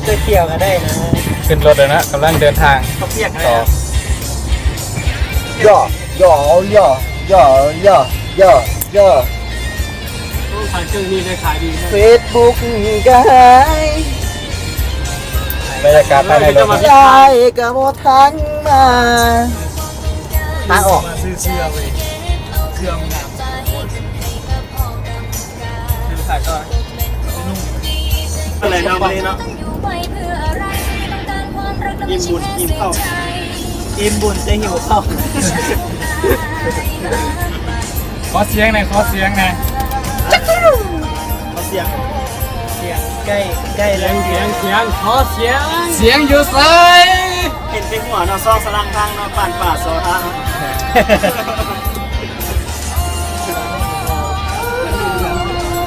ໄປທ່ຽວກໍໄດ້ນະ. ຂຶ້ນລົດແລ້ວນະ ກຳລັງເດີນທາງ ເຂົາປຽກແລ້ວ ຕໍ່. ໂອ້ ຂາຍເຄື່ອງນີ້ໄດ້ຂາຍດີ ເຟສບຸກກໍຫາຍ ບັນຍາກາດພາຍໃນລົດ ໄລກໍບໍ່ທັນມາ. ທາງອອກ ຊື້ເສື້ອເວີຍ ເສື້ອມັນງາມ. ເປັນສາຍຕໍ່ ອະໄລເນາະ ມື້ນີ້ເນາະ ອີ່ມບຸນອີ່ມເຂົ້າ ອີ່ມບຸນແຕ່ຫິວເຂົ້າ. ຂໍສຽງແດ່ ຂໍສຽງແດ່ ຂໍສຽງ ສຽງໃກ້ ໃກ້ແລ້ວ ສຽງ ສຽງ ຂໍສຽງ ສຽງຢູ່ໃສ? ເຫັນແຕ່ຫົວເນາະ ຊອກສະຫຼັງທາງເນາະ ປານປ່າຊອທາງ.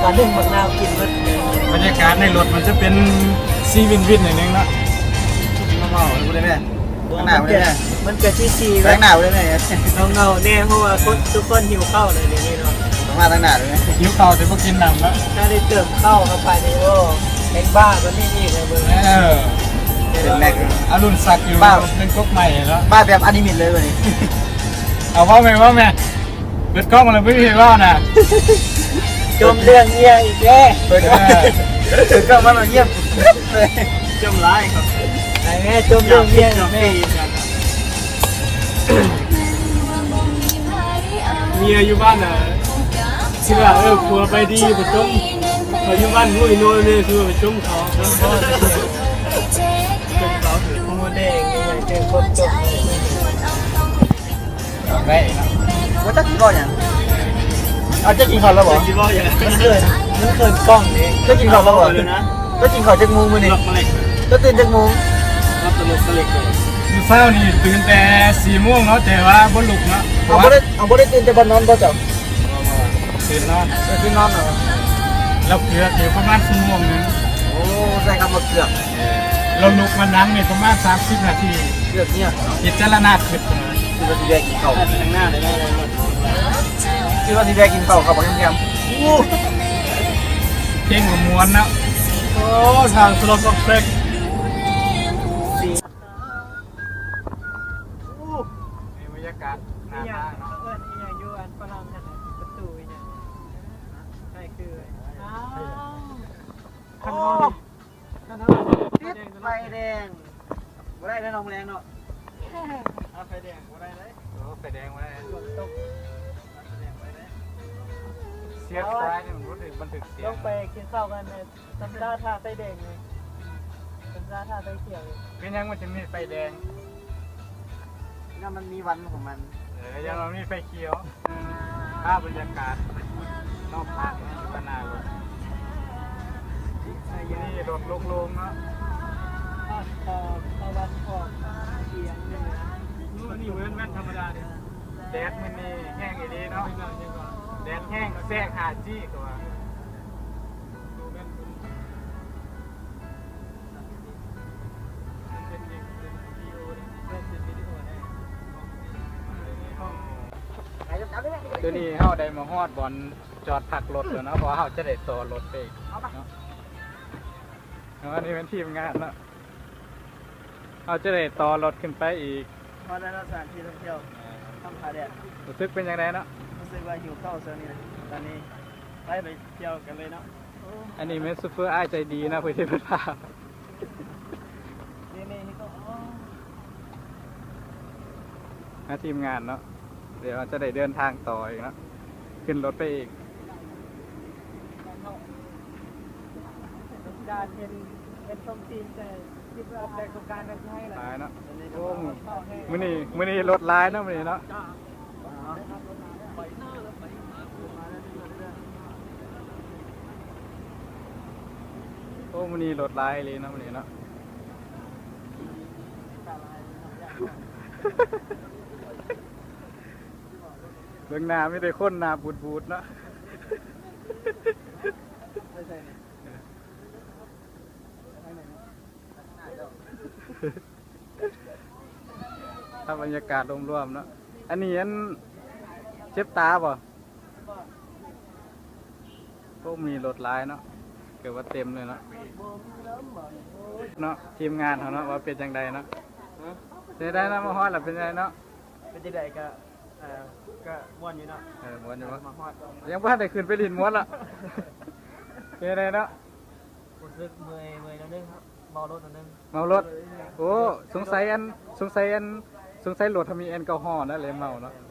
ປາໜຶ່ງບັກນາວກິນເບິດ. ບັນຍາກາດໃນລົດມັນຈະເປັນຊີວິນວິນໜ້ອຍໜຶ່ງເນາະ. ເວົ້າບໍ່ໄດ້ແມ່ ຂ້າງໜ້າບໍ່ໄດ້ແມ່ ມັນກະຊິຊີແບບ ຂ້າງໜ້າບໍ່ໄດ້ແມ່ ເຫງົາໆແນ່ ເພາະວ່າຄົນ ທຸກຄົນຫິວເຂົ້າເລີຍດຽວນີ້ເນາະ. ຕ້ອງມາທາງໜ້າເລີຍ ຫິວເຂົ້າແຕ່ບໍ່ກິນນ້ຳເນາະ. ຖ້າໄດ້ເຕີມເຂົ້າເຂົ້າໄປນີ້ ໂອ້ ແຮງບ້າກວ່ານີ້ອີກເລີຍເບິ່ງ. ເອີ ເປັນແມັກ ອາລຸນສັກຢູ່ ບ້າ ເປັນກົກໃໝ່ເນາະ ບ້າແບບອະນິມິດເລີຍເວີຍ. ເອົາ ເວົ້າແມ່ ເວົ້າແມ່. ເປີດກ້ອງມາແລ້ວບໍ່ມີໃຜເວົ້ານະ ຈົມເລື່ອງເມຍອີກແລ້ວ. ເປີດກ້ອງ ເປີດກ້ອງມາແລ້ວງຽບເລີຍ. ຈົມຫຼາຍຄັບ ໄປແມ່ ຈົມເລື່ອງເມຍອີກແລ້ວ. ເມຍຢູ່ບ້ານນະ ຊິວ່າ ເອີ ຜົວໄປດີບໍ່ຈົມ ເຂົາຢູ່ບ້ານຮູ້ອີໂນເມ ຄືວ່າໄປຈົມເຂົາ ຈົມເຂົາ ໂອ້ ແດງ ເຈີຄົນຈົມ. ໄດ້ເນາະ ບໍ່ຈັກຊິເວົ້າຫຍັງ. ເອົາ ເຈົ້າກິນເຂົ້າແລ້ວບໍ່? ເຈົ້າຊິເວົ້າຫຍັງ? ມັນເຂີນ ມັນເຂີນກ້ອງເດ້. ເຈົ້າກິນເຂົ້າແລ້ວບໍ່? ເຈົ້າກິນເຂົ້າຈັກໂມງມື້ນີ້? ເຈົ້າຕື່ນຈັກໂມງ? ມື້ເຊົ້ານີ້ຕື່ນແຕ່ສີ່ໂມງເນາະ ແຕ່ວ່າບໍ່ລຸກເນາະ. ເອົາ ບໍ່ໄດ້ ເອົາ ບໍ່ໄດ້ຕື່ນແຕ່ບ່ອນນອນບໍ່ເຈົ້າ? ຕື່ນນອນ ເອີ ຕື່ນນອນເນາະ. ລາວເກືອກຢູ່ປະມານຊົ່ວໂມງໜຶ່ງ. ໂອ້ ໃຊ້ຄຳວ່າເກືອກ. ລາວລຸກມານັ່ງນີ້ປະມານສາມສິບນາທີ. ເກືອກເນຍ ພິຈາລະນາຄຶດ ຄິດວ່າຊິແວະກິນເຂົ້າ ຂ້າງໜ້າໄດ້ ຄິດວ່າຊິແວະກິນເຂົ້າ ເຂົ້າບັກແຮມ. ໂອ້ ເພງກໍມ່ວນເນາະ. ໂອ້ ທາງ Slot of Fate. ໂອ້ ມີບັນຍາກາດໜ້າທາງເນາະ. ເອີ້ນອີ່ຫຍັງຢູ່ອັນຝຣັ່ງຫັ້ນນະ ປະຕູອີ່ຫຍັງ ໃຫ້ຄື ອ້າວ ໂອ້ ຄັນເຮົາ ຄັນເຮົາຕິດໄຟແດງ ບໍ່ໄດ້ເດີນ້ອງແລງເນາະ. ອ່າ ໄຟແດງບໍ່ໄດ້ເດ້. ໂອ້ ໄຟແດງບໍ່ໄດ້ ຝົນຕົກ ໄຟແດງບໍ່ໄດ້ເດ້. ສຽງໄຟນີ້ມັນບໍ່ຖືກບັນທຶກສຽງ. ລົງໄປກິນເຂົ້າກັນເລີຍ ສຳຕາຖ້າໄຟແດງນີ້ ສຳຕາຖ້າໄຟຂຽວນີ້. ເປັນຫຍັງມັນຈຶ່ງມີໄຟແດງ? ຍ້ອນມັນມີວັນຂອງມັນ. ເອີ ຢ້ານວ່າມີໄຟຂຽວ. ພາບບັນຍາກາດນອກພັກຢູ່ບ້ານນາລົດ. ນີ້ລົດໂລ່ງໆເນາະ. ພາກຕາເວັນອອກ ພາກຕາເວັນອອກ ພາກຕາເວັນອອກ ພາກຕາເວັນອອກ ພາກຕາເວັນອອກ ພາກຕາເວັນອອກ ພາກຕາເວັນອອກ. ໂອ້ ນີ້ບໍ່ແມ່ນແວ່ນທຳມະດາເດ້. ແດດມື້ນີ້ແຮງອີ່ຫຼີເນາະ. ແດດແຮງແຊກຫ້າຈີ ເຂົາວ່າ. ຕົວນີ້ເຮົາໄດ້ມາຮອດບ່ອນຈອດພັກລົດແລ້ວເນາະ ເພາະວ່າເຮົາຈະໄດ້ຕໍ່ລົດໄປອີກເນາະ. ເນາະ ອັນນີ້ແມ່ນທີມງານເນາະ ເຮົາຈະໄດ້ຕໍ່ລົດຂຶ້ນໄປອີກ. ຮອດແລ້ວເນາະ ສະຖານທີ່ທ່ອງທ່ຽວ ແມ່ນ ຖ້ຳຜາແດດ. ຮູ້ສຶກເປັນຈັ່ງໃດເນາະ? ຮູ້ສຶກວ່າຫິວເຂົ້າຊ່ວງນີ້ນະ. ຕອນນີ້ໄປ ໄປທ່ຽວກັນເລີຍເນາະ. ອັນນີ້ແມ່ນໂຊເຟີອ້າຍໃຈດີເນາະ ເພິ່ນເຮັດເພິ່ນພາ ນີ້ໆ ເຮັດກໍ ອ່າ ທີມງານເນາະ ດຽວເຮົາຈະໄດ້ເດີນທາງຕໍ່ອີກເນາະ ຂຶ້ນລົດໄປອີກ. ຈານເຫັນ ເຫັນຊົມຊີນແຕ່ ຄິດວ່າອອກແດງສົງການນະ ຊິໃຫ້ຫຼາຍເນາະ. ໂອ້ ມື້ນີ້ ມື້ນີ້ລົດຫຼາຍເນາະ ມື້ນີ້ເນາະ. ໂອ້ ມື້ນີ້ລົດຫຼາຍອີ່ຫຼີເນາະ ມື້ນີ້ເນາະ. ເບິ່ງໜ້າມີແຕ່ຄົນໜ້າບູດໆເນາະ. ພາບບັນຍາກາດລວມໆເນາະ. ອັນນີ້ອັນເຈັບຕາບໍ່? ໂອ້ ມີລົດຫຼາຍເນາະ ເກືອບວ່າເຕັມເລີຍເນາະ. ເນາະ ທີມງານເຮົາເນາະ ວ່າເປັນຈັ່ງໃດເນາະ. ເປັນຈັ່ງໃດເນາະ ມາຮອດແລ້ວເປັນຈັ່ງໃດເນາະ? ເປັນຈັ່ງໃດກໍ ເອີ ກໍມ່ວນຢູ່ເນາະ. ເອີ ມ່ວນຢູ່ບໍ່? ມາຮອດ ຍັງບໍ່ທັນໄດ້ຂຶ້ນໄປຫຼິ້ນມ່ວນລະ. ເປັນຈັ່ງໃດເນາະ? ຮູ້ສຶກເມື່ອຍ ເມື່ອຍໜ້ອຍໜຶ່ງ ເມົາລົດໜ້ອຍໜຶ່ງ. ເມົາລົດ. ໂອ້ ສົງໄສອັນ ສົງໄສອັນ ສົງໄສລົດເຮົາມີແອນກໍຮໍນະ ເລີຍເມົາເນາະ.